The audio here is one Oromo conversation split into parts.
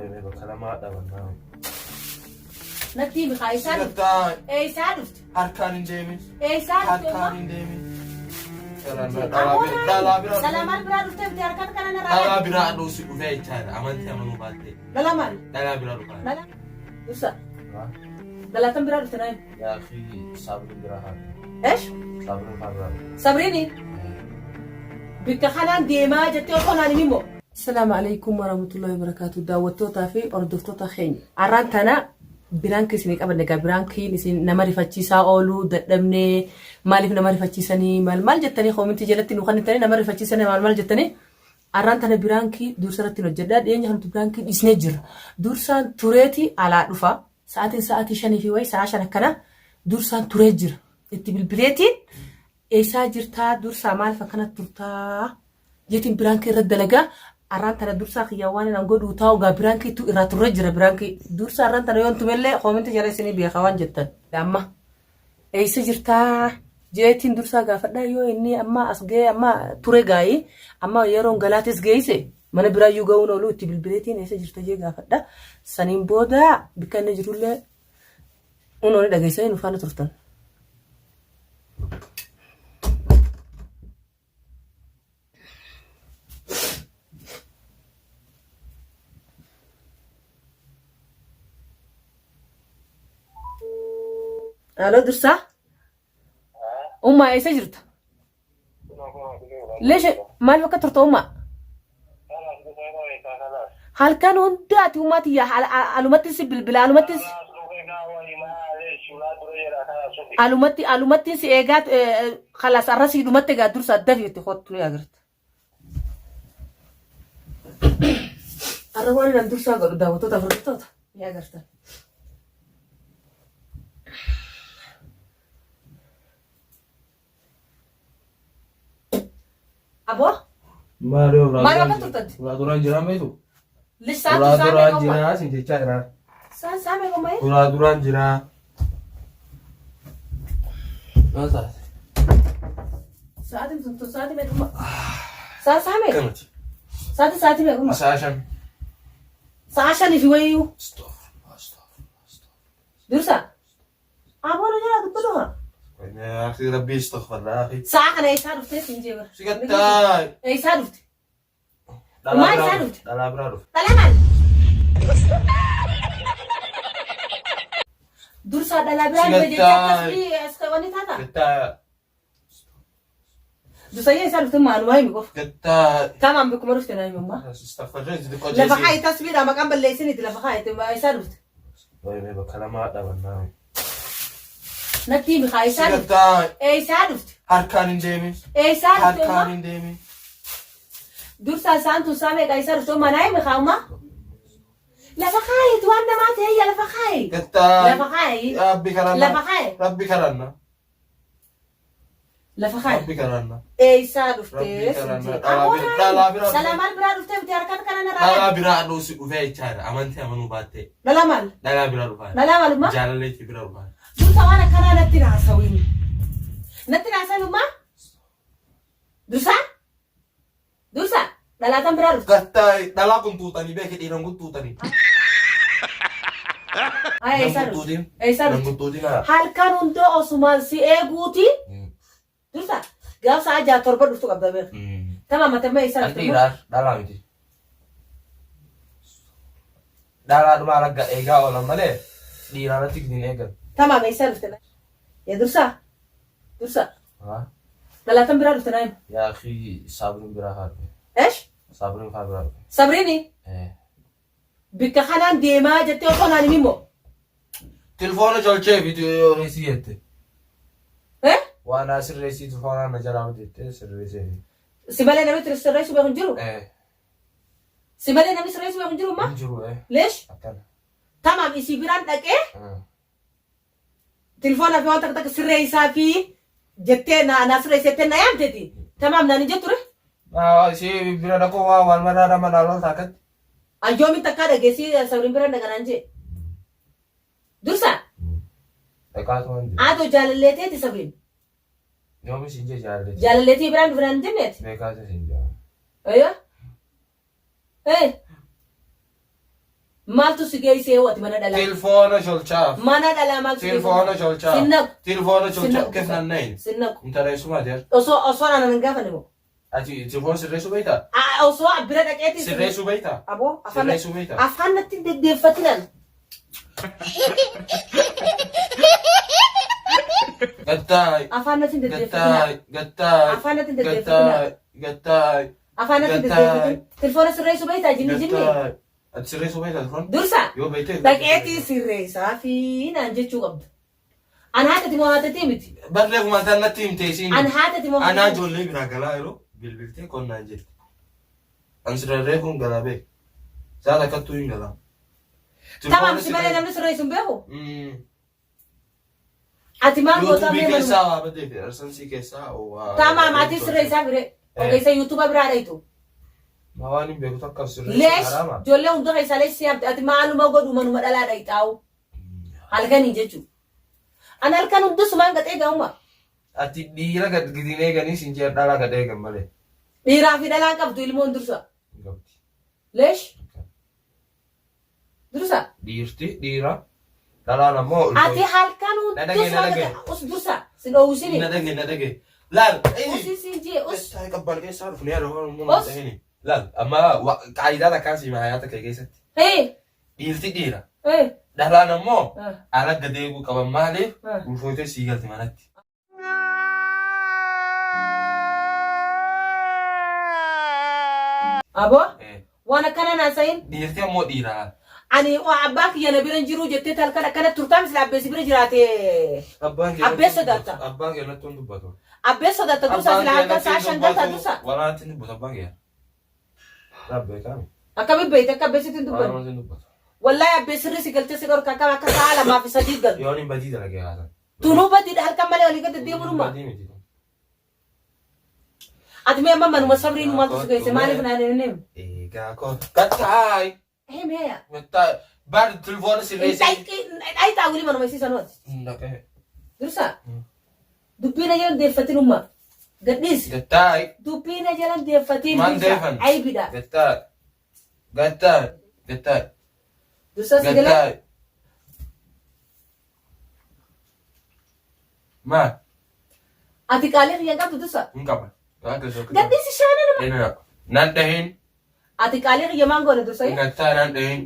Bakka lamaa dhabannaa. Natti himi kaa eessaa dhufte? Sigattaa Eessaa dhufte? harkaan hin deemin. Eessaa dhufte Harkaan umma? hin deemin. Dhalaa biraa dhalaa biraa Dhalaa maal biraa dhuftee miti harkaan kana narraa dhalaa biraa dhuusi dhufee jechaadha. Amantii amanuu baattee. Dhalaa maal? Dhalaa biraa dhufaa. Dhalaa. Dursa. Dhalaa tam biraa dhufte naan. Yaa fi saabni biraa haa. Eesh? Saabni haa biraa. Sabriini? Bikka kanaan deemaa jettee osoo naan himin moo? Assalaamu alaikum warahmatullahi wabarakatuh daawwattootaa fi hordoftoota keenya. Arraan tana biraankii isinii qabanne egaa biraankiin isin nama rifachiisaa ooluu dadhabnee maaliif nama rifachiisanii maal maal jettanii koomintii jalatti nu kennitanii nama rifachiisanii maal maal jettanii arraan tana biraankii dursa irratti hojjedhaa dhiyeenya kanatti biraankii dhiisnee jirra. Dursaan tureeti alaa dhufa sa'aatiin sa'aatii shanii fi wayii sa'a shan akkana dursaan turee jira. Itti bilbileetiin eessaa jirtaa dursaa maaliif akkana turtaa jeetiin biraankii irra dalagaa arraan tana dursaa kiyyaa waan inaan godhuu taa'u gaa biraankii tu irraa turre jira biraankii dursaa arraan tana yoon tumellee koominti jala isinii beekaa waan jettan amma eessa jirtaa jeetiin dursaa gaafadhaa yoo inni amma as ga'ee amma ture gaa'ii amma yeroon galaatis geesse mana biraayyuu ga'uun oolu itti bilbileetiin eessa jirta jee gaafadha saniin booda bikka inni jirullee unoo ni dhageessanii nu faana turtan. Aloo dursaa? Ummaa eessa jirta? Leeshe maal bakka turta ummaa? Halkan hunda ati ummaa tiyya alumatti si bilbila alumatti si alumatti alumatti si eegaa kalas arra si dhumatte egaa dursa dafi itti kottu ni agarta. Arra waan nan dursaa godhu daawwattoota hordoftoota ni agartan. Aboo Maali ulaa Maal duraan akka jira? turtatti? Ulaa duraan jira meetu? Lissaatu Ulaa saamee duraan qomma. jira si jechaa jira. Saan saamee qomma ee? Ulaa duraan jira. Maal taate? Sa'aatiin tun tun sa'aatii meeqa umma? Saan saamee? Akkamiti? Sa'aatii sa'aatii meeqa umma? Sa'a shan. Sa'a shanii fi wayiyyuu. Astaghfirullah, astaghfirullah, astaghfirullah. Dursa. Aboo na jalaa dubbatu haa. Ya akhi Rabbi astaghfirullah akhi. Sa'a kana eessaa dhuftee siin jee bara. Si gattaa. Eessaa dhufte? Dhalaa Maal biraa isaa dhufte. dhufte? Dhalaa biraa dhufte. Dhalaa maal? Dursaa dhalaa biraa dhufe jecha akkasii as wanni taata. Gattaa. Dursayyee eessaa dhufte maalumaa himi qofa. Gattaa. Tamaan bikkuma dhufte naa himi ammaa. Astaghfirullah xixiqqoo Lafa jeesee. kaayi tasbiidha maqaan balleessiniti lafa kaayi eessaa dhufte? Wayne bakka lamaa dhabannaa. Natti himi kaa Si eessaa dhufte? gattaa. Eessaa dhufte? Harkaan hin deemin. Eessaa dhufte Harkaan ummaa? hin deemin. Dursaa isaan tun saa meeqa eessaa dhufte ummaa naa himi kaa ummaa? Lafa kaayitu waan namaa ta'e yaa lafa kaayi. Gattaa. Lafa kaayi. Rabbi kadhanna. Lafa kaayi. Rabbi kadhanna. Lafa kaayi. Rabbi kadhanna. Eessaa Rabbi dhuftee kadhanna. siin jee. Dhalaa biraa dhalaa biraa Dhalaa dhufe. maal biraa dhuftee miti harkaan kana narraa Dhalaa dhabe. biraa dhuusi dhufee jechaadha. Amantii amanuu baattee. Dhalaa maal? Dhalaa biraa dhufaa. Dhalaa maalummaa? Jaalalleetii bira dhufaa. Dursa waan akkanaa natti hin haasawin. Natti hin haasawin ummaa? Dursaa? Dursa dhalaa tan biraa dhufte. Gattaa dhalaa kun tuutanii beeke dhiiran kun tuutanii. Ay Nan eessaa dhufte? guttuutiin. Eessaa Nan dhufte? guttuutiin haa. Halkan hunda osumaan si eeguuti. Dursa gaaf sa'a ja'a torba dhuftu qabda beeku. Tama matamma eessaa An dhufte? dhiiraa dhalaa miti. Dhalaa dhumaa ragga eegaa oolan malee dhiiraa irratti hin eegan. Tamaam eessaa dhufte? Yaa dursaa? Dursa. Dhalaa tan biraa dhufte naa himi. Yaa akhi saabrin biraa haa dhufe. Esh? Saabrin faa biraa dhufe. Sabriini? Eh. Bikka kanaan deemaa jettee osoo naan himin moo? Tilfoona cholchee fi reesii jette. Eh? Waa naa sirreessii tilfoonaan na jalaa hojjette sirreessee fi. Si malee namni sirreessuu beeku hin jiru? Eh. Si malee namni sirreessuu beeku hin jiru ammaa? Hin jiru eh. Leesh? Akkana. Tamaam isii biraan dhaqee Ah. Tilfoona fi waan takka takka sirreessaa fi jettee naa naa sirreessi jettee na yaamteeti. Tamaam naan hin jettu re. Ishee bira dhaquu waa waan maraa nama naa lolta akkatti. Ayyoomin takkaa dhageessii sabriin bira dhaqa naan jee. Dursa Dhaqaatu waan jiru. aatoo jaalallee teeti sabriin. Yoomi siin jee jaalallee. Jaalallee biraan dhufe naan hin jenneeti. Beekaatu siin jaa. Ayyo. Ee. Maaltu si geessee ati mana dhalaa? Tilfoona sholchaaf. Mana dhalaa maaltu si geessee? Tilfoona sholchaaf. Sinnaqu. Tilfoona sholchaaf. Sinnaqu. Kefnannayin. Sinnaqu. Intala eessumaati yaa? Osoo anaan hin gaafanne moo? Ati tilfoona sirreessuu beektaa? Osoo bira dhaqeetii Sirreessuu beektaa? Aboo afaan Sirreessuu beektaa? afaan natti hin deddeeffatinaan. Gattaay. Afaan natti hin deddeeffatinaan. Gattaay. Gattaay. Afaan natti hin deddeeffatinaan. Gattaay. Gattaay. Afaan natti hin Gattaay. deddeeffatin. Tilfoona sirreessuu beektaa jinni jinni? Gattaay. Ati sirreessuu beektaa tilfoona? Dursa Yoo beekte. dhaqeetii sirreessaa fi naan jechuu qabda. An haatati moo haatatii miti? Barreeffama tan natti himte isiin. An haatati moo Anaa haatatii miti? ijoollee biraa galaa yeroo bilbiltee qonnaan jette. An sirarree kun galaa beek. Saat akkattuu hin galaa. Tamam si malee namni sirreessu hin beeku? Ati maal gootaa Yuutuubii mee manuma? keessaa waa badee fi arsansii keessaa waa. Tamam ati sirreessaa bire. Ogeessa yuutuuba biraa dhayitu. Ma waan hin beeku takka sirreessu Leesh haraama. ijoollee hunda keessaa leesh si hamte ati maaluma godhu manuma dhalaa dhayixaa'u. Halkanii jechuudha. An halkan hunda sumaan gaxee gaa'uma. Ati dhiira gad gidin eeganii siin jee dhalaa gad eegan malee. Dhiiraa fi dhalaan qabdu ilmoon dursa. Hin qabdi. Leesh dursa. Dhiirti dhiira dhalaan ammoo Ati halkan Na hunda dhagaye, na sumaan dhagaye. gaxee us dursa. Si dhoowwisini. Na dhagaye na dhagaye. Laal. Usi siin jee us. Gattaay qabbaan keessaa dhufne yaada waan uumamaa Os. ta'ini. Laal amma qaayidaa takkaan siima hayaata kee keessatti. Hee. Dhiirti dhiira. Hee. Dhalaan ammoo Ah. ala gad eeguu qaban maaliif Ah. ulfootee sii galti manatti. Aboo Eh, waan akkana naasayin Dhiirti ammoo dhiira laal. ani waa abbaa kiyya na bira hin jiruu jettee halkan akkana turtaa misila abbeessi bira jiraate Abbaan kee Abbee natti hin sodaata. dubbatu. Abbaan kee natti hin dubbatu. Abbee sodaata dursa Abbaan sila kee halkan natti sa'a hin shan galtaa dubbatu. dursa. Walaa natti hin dubbatu abbaan kee. Rabbee kaami. Akkamiin beekte akka abbeessitti hin Walaa dubbanne. natti hin dubbatu. Wallaahi abbee sirri si galchee si dhorka akkam akka sa'a lamaa fi sadii galu. Yoon hin badii dalagee haasan. Tunuu badiidha halkan malee walii gadi deemuunuma. Badii miti. Ati mee amma manuma sabriin maaltu si geesse maaliif naan hin himne? Eegaa koo. Gattaay. Himi haya. Gattaay. Bar tilfoona sirreessee. Dhayxaa wili manuma isiisan hooti. Naqee. Dursa. Dubbii na jalan deeffatin umma. Gadhiisi. Gattaay. Dubbii na jalan deeffatin Maan dursa. deefan. Aybidha. Gattaay. Gattaay. Gattaay. Dursa si galee. Gattaay. Maal? Ati qaalii kiyya hin qabdu dursa. Hin qaba. Gadhiisi shaana nama. Nan dhahin. Ati qaalii kiyya maan goone dursa? Gattaa nan dhahin.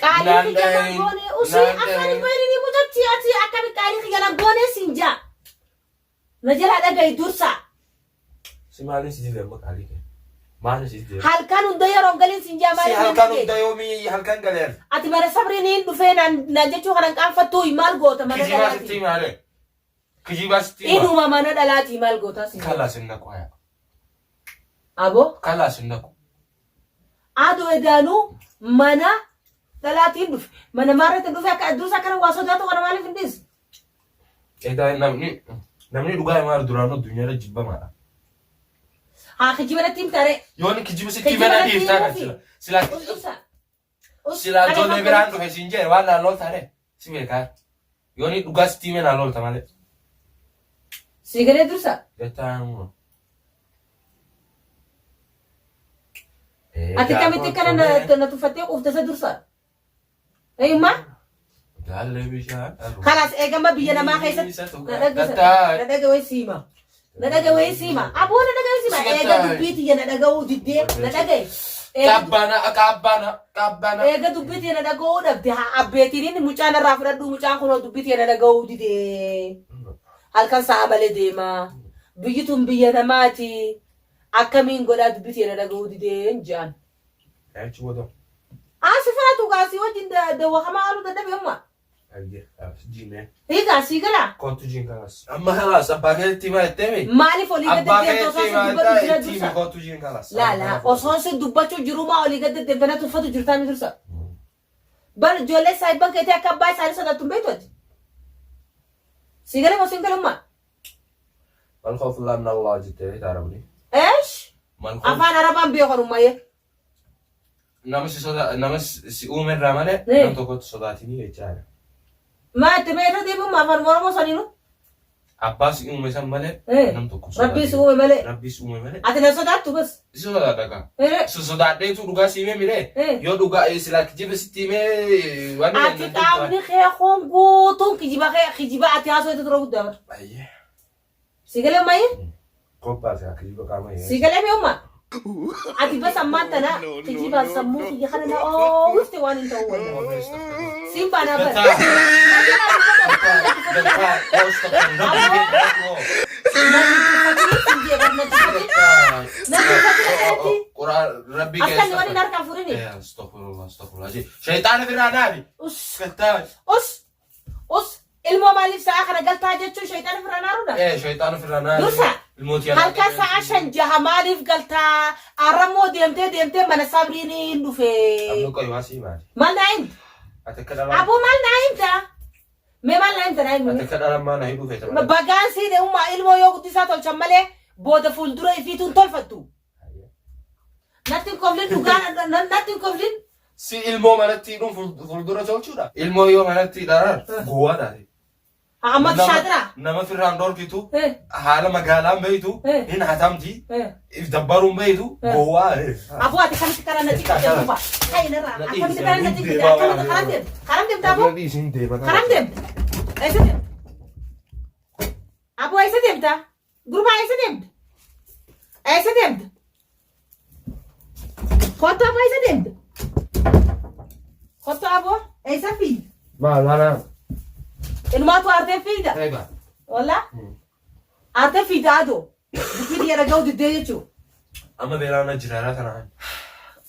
Qaalii Naan kiyya maan dhahin. goone usii Naan afaan dhahin. hin bahinii mucatti ati akkami qaalii kiyya na goone siin jaa. Na jalaa dhagahi dursa. Si maaliin si dide amma qaalii kee? Maaliin si dide? Halkan hunda yeroon galiin siin jaa Si maaliif na halkan dhagahi? hunda yoomii halkan galeen? Ati mana sabriin hin dhufee naan naan jechuu kanan qaanfattuu maal goota mana Kijibaa sitti dhalaatii? himaa ree? Kijibaa sitti himaa? Inuma mana dhalaatii maal goota siin jaa? Kalaas hin naqu haya. Aboo. Kalaas hin naqu. Adoo edaanuu mana dhalaatiin dhufe. Mana maarratti dhufe akka dursa akkana waa sodaatu kana maaliif hin dhiisu? Egaa namni namni dhugaa himaa duraanuu addunyaa irra jibbamaadha. Haa kijiba natti himta ree. Yoo inni kijiba sitti Kijiba hime na natti dhiiftaa kan himuufi. sila. Sila Us dursa. Us silaa kana ijoollee afaan biraan dhufe siin jedhe waan naan lolta ree si beekaa. Yoo inni dhugaa sitti hime naan lolta malee. Sii galee dursa. Gattaa immoo. Ati kamitti kana na tuffattee quufte isa dursa. Eenyummaa? Gaallee bishaan. Kalaas eegama biyya namaa keessatti na dhaga na dhaga wayii siima. Na dhaga wayii siima. Aboo na dhaga wayii siima. Eega dubbii tiyya na dhaga'uu diddee na dhagaye. Qabbana qabbana qabbana. Eega dubbii tiyya na dhaga'uu dhabde haa abbeetiin mucaan irraa fudhadhu mucaan kunoo dubbii tiyya na dhaga'uu didee. Halkan sa'a malee deema. Biyyi tun biyya namaati. Akkamiin godhaa dubbii tiyya na dhaga'uu didee hin jedhan. Achi booda. Asi faatu gaa si wajjin dawwakamaa ooluu dadhabe amma. Jiimee. Hiikaa sii galaa. Kottu jiin kalas. Amma kalas abbaa keetti himaa jettee mi? Maaliif olii gad Abbaa deddeemta keetti osoo si himaa dubbatu jira jettee itti himi dursa? kottu jiin kalas. Laala osoo si dubbachuu jirumaa olii gad deddeemta na tuffatu jirtaa mi dursa? Bar ijoollee saayibban keetii akka abbaa isaanii sodaattu hin beektu ati. Sii galee moo siin galummaa? Mal khawfu laa min Allah jettee taarabni. Eesh Mal khawfu afaan arabaan beekan ummayyee. nama si soda nama si uume irraa malee Eh. nam tokkotti sodaatinii jechaadha. Maa itti mee irra deebi'ummaa afaan Oromoo saniinu. Abbaa si uume san malee nam tokko hin Rabbii si sodaatin. uume malee. Rabbii si uume malee. Ati na sodaattu bas. Si sodaadha kaa. Si sodaadheetu dhugaa si himee miree. Yoo dhugaa silaa kijiba sitti himee waan Ati qaamni kee kun guutuun kijiba kee kijiba ati haasoo dura guddaa bar. Ayyee. Si galee mayi? Qophaase haa kijiba qaama hee. Si galee mee umma? Ati bas ammaan tana kijibaan sammuu kiyya kana na oowwifte waan hin ta'uu wallahi. Siin baanaa bara. Rabbi Akkan waan hin harkaan furini. Shayxaana birraa dhaabi. Us us us ilmoo maaliif sa'a kana galtaa jechuun shayxaana firraa naaruudha. Shayxaana firraa naabi. Dursa halkan sa'a 5 jaha maaliif galtaa arrammoo deemtee deemtee mana sabriin hin dhufe. Maal naa himta? Aboo maal naa himta? Mee maal naa himta naa himi? Bagaan siidhe ummaa ilmoo yoo guddisaa tolchan malee booda fuuldura ifiituun tolfattu. Natti hin koflin dhugaa natti hin koflin. Si ilmoo manatti hidhuun fuuldura tolchuudha. Ilmoo yoo manatti hidhaan gowwaa taate. Amma shaatira. Nama firraan dhorkitu, haala magaalaan beeytu, hin hatamti, if dabbaruun beeytu, gowwaa. Aboo ati kamitti karaa na ciqite dhufa. Kai narraa akkamitti karaa na ciqite akkamitti karaa deemta? Karaa deemta aboo? Karaa deemta? Eessa deemta? Aboo eessa deemta? Gurbaa eessa deemta? Eessa deemta? Kottu aboo eessa deemta? Kottu aboo eessa fiigda? Maal maal? Inumaatu aartee fiigda. Egaa. Walla? Aartee fiigda adoo. Dubbii biyya dhaga'uu diddee jechuudha. Amma beelaan na jiraaraa tanaan.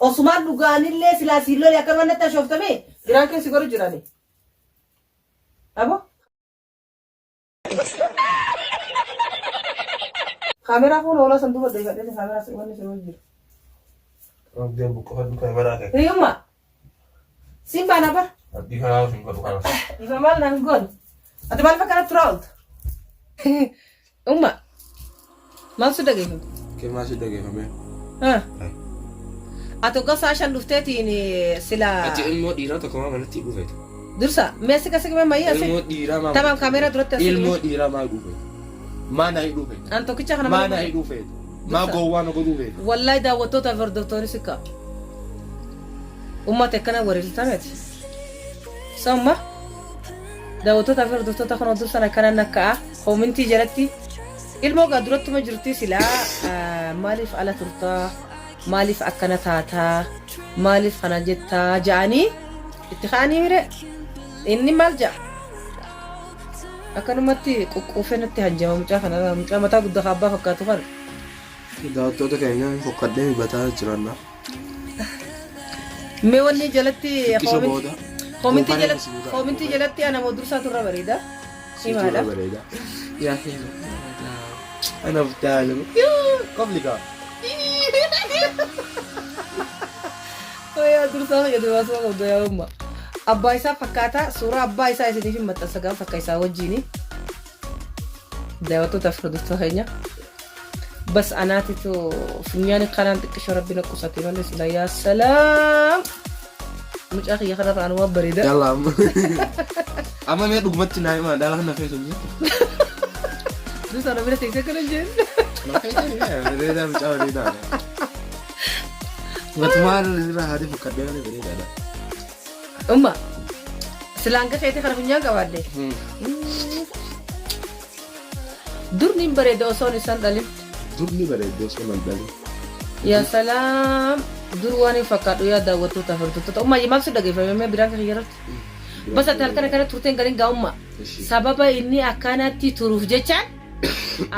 Osumaan dhugaanillee silaa siin lole akkanuma natti ashooftame biraan keessi godhu jirani. Aboo. Kaameraa fuula hoolaa san duuba deeffadhee kaameraa si wanni si jiru. Deemu buqqifadhu kaameraa kee. Hiyyummaa. Siin baana bara. Abdii kanaa siin godhu kana. Ifa maal naan goon. Ati maaliif akkana turaa oolta? Umma. Maal si dhageeffame? Kee maal si dhageeffame? Ati hoggaa sa'a 5 dhufteetiin sila. Ati ilmoo dhiiraa tokko maa manatti dhufeetu? Dursa mee asii kasi mee mayyii asii. Ilmoo dhiiraa maa Tamaam kaameeraa duratti asii. Ilmoo dhiiraa maa dhufeetu? Maa na hidhuu feetu? An tokkicha kana Maa na malee. hidhuu feetu? Maa Dursa. gowwaa na godhuu feetu? Wallahi daawwattoota fi hordoftoonni sikka. Ummata akkana wareersitameti. Samma daawwattoota fi hordoftoota kana dursan akkana nakka'a. Koomintii jalatti ilmoo gaa durattuma jirti silaa maaliif ala turtaa maaliif akkana taataa maaliif kana jettaa ja'anii itti ka'anii mire inni maal ja'a akkanumatti quqquufee natti hanjama mucaa kana mucaa mataa guddaa ka abbaa fakkaatu kana. Daawwattoota keenya fokkadhee bataa jiranna. Mee wanni jalatti Xiqqisho booda. koomintii Goofaree jalatti si guutaa. koomintii jalatti ana moo dursaatu irra bareeda. Situ irra Himaadha. bareeda. Yaa heema. Anaaf taalu. Yaa kofli kaa. Yaa dursaa fayyadu baasuu qabda yaa umma. Abbaa isaa fakkaata suuraa abbaa isaa isiniif hin maxxansa gaafa takka isaa wajjini. Daawwattoota fi hordoftoota keenya. Bas anaatitu funyaan kanaan xiqqishoo rabbi na qusate malee sila yaa salaam. Mucaa kiyya kanarra anuma bareeda. Yalla amma. Amma mee dhugumatti naa himaa dhala kana feetu hin jettu. Dursa na bira teessee kana hin jenne. Na feetu bareedaa mucaa bareedaa. Matumaan irraa haati fokkadhee malee bareedaadha. Umma sila hanga keetii kana funyaan qabaadhe. Dur niin bareeda osoon isaan dhalin. Dur ni bareedde osoo nan dhalin. Yaa salaam dur waan hin fakkaadhu yaa daawwattoota fi hordoftoota. Umma maal si dhageeffame mee biraan kiyya irratti. Bas ati halkan akkana turteen galin gaa umma. Sababa inni akkanatti turuuf jechaan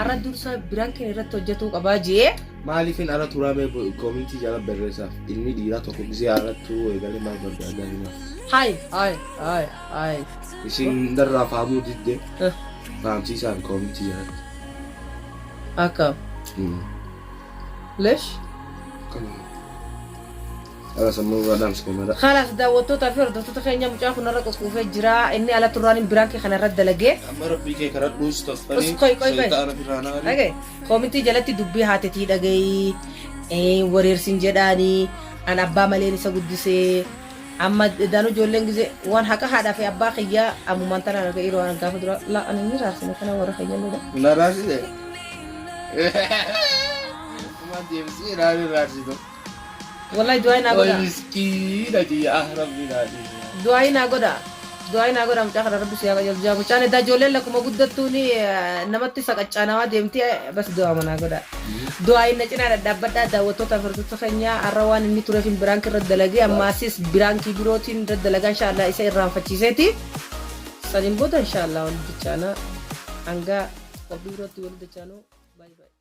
arra dursa biraan keenya irratti hojjetuu qabaa jee. Maaliifin ala turaa mee koomintii jala barreessaaf ilmi dhiiraa tokko gisee ala turuu eegalee maal barbaadaa himaa. Hai hai hai hai. Isin darraa fahamuu didde fahamsiisaan koomintii jalatti. Akka. Lesh. Ala sammuu irraa dhaamsite mara. Kalaas daawwattootaa fi hordoftoota keenya mucaan kun irra ququufee jira. Inni ala turraan biraankii kana irra dalagee. Amma rabbii kee kadhadhuus Us taffanii qoy qoy qoy. shayxaana firraa naari. Dhagaye. Koomintii jalatti dubbii haatetii dhagayi. Wareersin jedhaanii. An abbaa maleen isa guddisee. Amma daanuu ijoolleen gizee waan haqa haadhaa fi abbaa kiyyaa ammumaan tanaan arga yeroo an gaafa dura la ani ni raarsine kana warra kiyya Na raarsite. Uma deebisee naan raarsitu. Wallahi du'aa naa Way godha. miskiina kiyya ah rabbi naa dhiisi. Du'aa naa godha. Du'aa naa godha mucaa kana rabbi si haa qajeelchu. Mucaan edaa ijoolleen lakkuma guddattuuni namatti saqaccaanawaa deemti bas du'aa manaa godha. Du'aa na cinaa dhadhaabbadhaa daawwattoota hordoftoota keenyaa har'a waan inni tureef hin biraankii irra dalagee ammaasis biraankii birootiin irra dalagaa inshaallah isa irraanfachiiseeti. Saniin booda inshaallah walitti dachaana hanga qophii birootti walitti dachaanu baay'ee baay'ee.